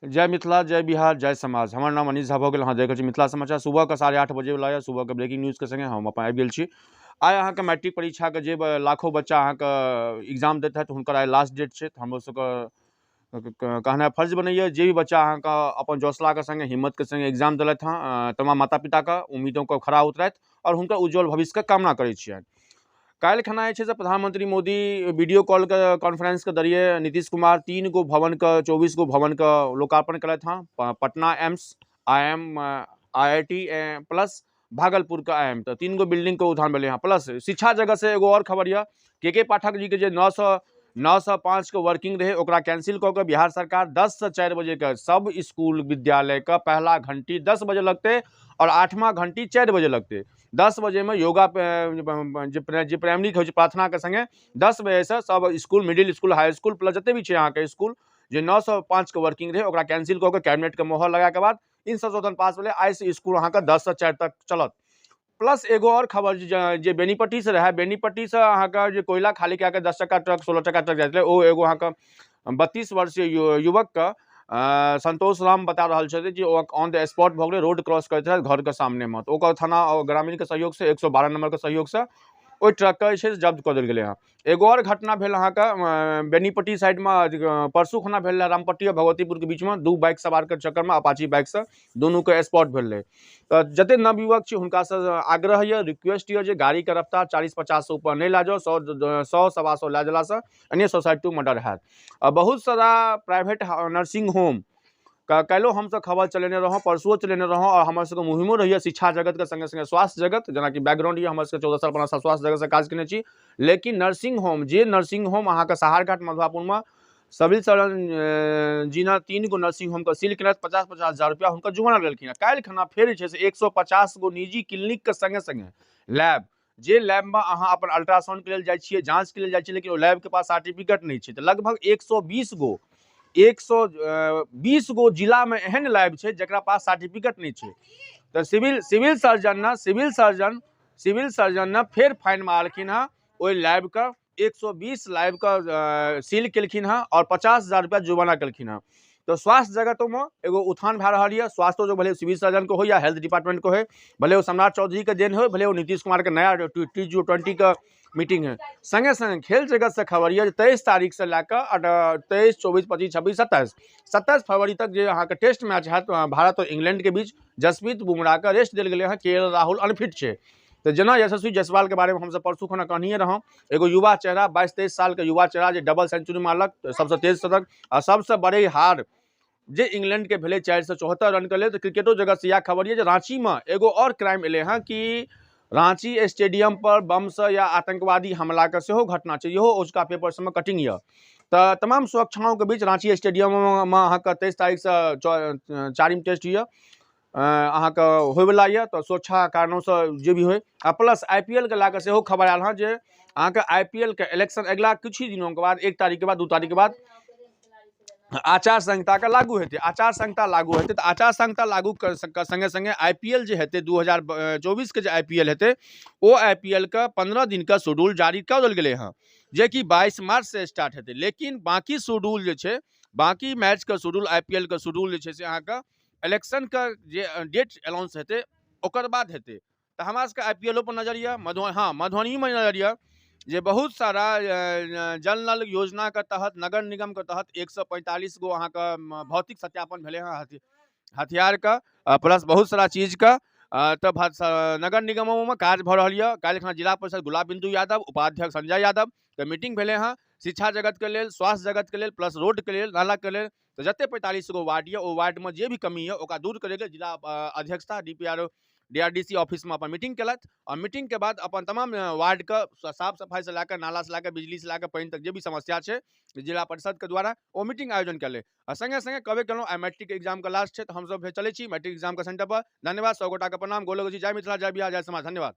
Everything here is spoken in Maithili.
जय मिथिला, जय बिहार, जय समाज। हमर नाम अनीश झा भऽ गेल। अहाँ देख रहल छी मिथिला समाचार। सुबहके 8:30 बजेवला यऽ। सुबहके ब्रेकिंग न्यूजके सङ्गे हम अपन आबि गेल छी। आइ अहाँके मैट्रिक परीक्षाके जे लाखों बच्चा अहाँके एग्जाम दैत हैत, हुनकर आइ लास्ट डेट छै। तऽ हमरो सबके कहनाइ फर्ज बनैए, जे भी बच्चा अहाँके अपन हौसलाके सङ्गे, हिम्मतके सङ्गे एग्जाम देलथि हँ, तमाम माता पिताके उम्मीदोके खरा उतरथि आओर हुनकर उज्जवल भविष्यके कामना करै छियनि। काल्हि खना जे छै से प्रधानमंत्री मोदी वीडियो कॉलके कॉन्फ्रेंसके जरिए नीतीश कुमार 3 गो भवनके, 24 गो भवनके लोकार्पण केलथि हँ। पटना एम्स, आईआईटी प्लस भागलपुरके I am, तऽ 3 गो बिल्डिंगके उद्घाटन भेलै हँ। प्लस शिक्षा जगत से एगो आओर खबर यऽ, के के पाठक जीके जे 9 से 5 के वर्किंग रहै, ओकरा कैंसिल कऽ के बिहार सरकार 10 से 4 बजेके सब स्कूल विद्यालयके पहला घंटी 10 बजे लगतै आओर आठवां घंटी 4 बजे लगतै। 10 बजेमे योगा जे प्राइमरी होइ छै, प्रार्थनाके सङ्गे 10 बजेसँ सब school, middle school, high school plus जते भी छै अहाँके स्कूल, जे 9 से 5के वर्किंग रहै, ओकरा कैंसिल कऽ के कैबिनेटके मोहर लगाके बाद तीन संशोधन पास भेलै। आइसँ स्कूल अहाँके 10 से 4 तक चलत। प्लस एगो आओर खबर जे बेनीपट्टीसँ रहए, बेनीपट्टीसँ अहाँके जे कोयला खाली कए कऽ 10 चक्का ट्रक, 16 चक्का ट्रक जाइत रहै, ओ एगो अहाँके 32 वर्षीय युवकके संतोष राम बता रहल छथि जे ओ ऑन the spot भऽ गेलै। रोड क्रॉस करैत रहै घरके सामनेमे, तऽ ओकर थाना आओर ग्रामीणके सहयोगसँ, 112 नंबरके सहयोगसँ ओहि ट्रकके जे छै से जब्त कऽ देल गेलै हँ। एगो आओर घटना भेल अहाँके बेनीपट्टी साइडमे, परसू खुना भेल रहै, रामपट्टी आओर भगवतीपुरके बीचमे दू बाइक सवारके चक्करमे अपाची बाइकसँ दुनूके स्पॉट भेल रहै। तऽ जतेक नवयुवक छी, हुनकासँ आग्रह यऽ, रिक्वेस्ट यऽ जे गाड़ीके रफ्तार 40-50सँ ऊपर नहि लए जाउ। 100, 100, 125 लए गेलासँ एन्ने सुसाइड टू मर्डर हैत। आ बहुत सारा प्राइवेट नर्सिंग होम काल्हिओ हमसब खबर चलेने रहौं, परसुओ चलेने रहौं आओर हमर सबके मुहिमो रहैए शिक्षा जगतके सङ्गे सङ्गे स्वास्थ्य जगत। जेनाकि बैकग्राउंड यऽ हमर सबके, 14 साल, 15 साल स्वास्थ्य जगतसँ काज केने छी। लेकिन नर्सिंग होम, जे नर्सिंग होम अहाँके सहारघाट मधुआपुरमे सिविल सर्जन जी ने तीन गो नर्सिंग होमके सील केलथि, 50-50 हजार रुपया हुनकर जुर्माना लेलखिन। काल्हि खना फेर जे छै से 150 गो निजी क्लिनिकके सङ्गे सङ्गे लैब, जे लैबमे अहाँ अपन अल्ट्रासाउंडके लेल जाइ छियै, जाँचके लेल जाइ छियै, लेकिन ओ लैबके पास सर्टिफिकेट नहि छै। तऽ लगभग 120 गो, 120 गो जिलामे एहन लैब छै जकरा पास सर्टिफिकेट नहि छै। तऽ सिविल सिविल सर्जन ने सिविल सर्जन ने फेर फाइन मारलखिन हँ। ओहि लैबके, 120 लैबके सील केलखिन हँ आओर 50,000 रुपया जुर्माना केलखिन हँ। तऽ स्वास्थ्य जगतोमे एगो उत्थान भए रहल यऽ। स्वास्थ्यो जो भले सिविल सर्जनके होइ या हेल्थ डिपार्टमेंटके होइ, भले ओ सम्राट चौधरीके देन होइ, भले ओ नीतीश कुमारके नया टी20के मीटिंग है। सङ्गे सङ्गे खेल जगतसँ खबर यऽ जे 23 तारीखसँ लए कऽ 23, 24, 25, 26, 27, 27 फरवरी तक जे अहाँके टेस्ट मैच हैत भारत आओर इंग्लैंडके बीच, जसप्रीत बुमराहके रेस्ट देल गेलै हँ। के एल राहुल अनफिट छै। तऽ जेना यशस्वी जायसवालके बारेमे हमसब परसू खना कहनिए रहौं, एगो युवा चेहरा, 22-23 सालके युवा चेहरा जे डबल सेंचुरी मारलक, सबसँ तेज शतक आ सबसँ बड़े हार जे इंग्लैंडके भेलै 474 रनके लेल। तऽ क्रिकेटो जगतसँ इएह खबर यऽ जे राँचीमे एगो आओर क्राइम एलै हँ कि राँची स्टेडियम पर बमसँ या आतंकवादी हमलाके सेहो घटना छै। इहो ओजुका पेपर सबमे कटिंग यऽ। तऽ तमाम सुरक्षाओंके बीच राँची स्टेडियममे अहाँके 23 तारीखसँ चारिम टेस्ट यऽ, अहाँके होइवला यऽ। तऽ सुरक्षा कारणोसँ जे भी होइ। आ प्लस आईपीएल के लए कऽ सेहो खबर आयल हँ जे अहाँके आईपीएल के इलेक्शन अगिला किछु ही दिनों के बाद, 1 तारीख के बाद, 2 तारीख के बाद आचार संहिताके लागू हेतै। आचार संहिता लागू हेतै तऽ आचार संहिता लागू के सङ्गे सङ्गे आईपीएल जे हेतै, 2024के जे आईपीएल हेतै, ओ आईपीएल के 15 दिनके शेड्यूल जारी कऽ देल गेलै हँ, जेकि 22 मार्च से स्टार्ट हेतै। लेकिन बाँकी शेड्यूल जे छै, बाँकी मैचके शेड्यूल, आईपीएल के शेड्यूल जे छै से अहाँके इलेक्शनके जे डेट अनाउंस हेतै, ओकर बाद हेतै। तऽ हमरा सबके आईपीएलो पर नजर यऽ। हँ, मधुबनीमे नजर यऽ जे बहुत सारा जल नल योजनाके तहत, नगर निगमके तहत 145 गो अहाँके भौतिक सत्यापन भेलै हँ हथियारके, प्लस बहुत सारा चीजके। तऽ नगर निगमोमे काज भऽ रहल यऽ। काल्हि खना जिला परिषद गुलाब बिंदु यादव, उपाध्यक्ष संजय यादवके मीटिंग भेलै हँ, शिक्षा जगतके लेल, स्वास्थ्य जगतके लेल, प्लस रोडके लेल, नालाके लेल। तऽ जते 45 गो वार्ड यऽ, ओ वार्डमे जे भी कमी यऽ, ओकरा दूर करैके जिला अध्यक्षता डीपीआर डीआरडीसी ऑफिसमे अपन मीटिंग केलथि आओर मीटिंगके बाद अपन तमाम वार्डके साफ सफाइसँ लए कऽ, नालासँ लए कऽ, बिजलीसँ लए कऽ, पानि तक जे भी समस्या छै, जिला परिषदके द्वारा ओ मीटिंग आयोजन केलै। आ सङ्गे सङ्गे कहबे केलहुँ, आइ मैट्रिक एग्जामके लास्ट छै, तऽ हमसब फेर चलै छी मैट्रिक एग्जामके सेंटर पर। धन्यवाद। 100 गोटाके प्रणाम, गोर लगै छी। जय मिथिला, जय बिहार, जय समाज। धन्यवाद।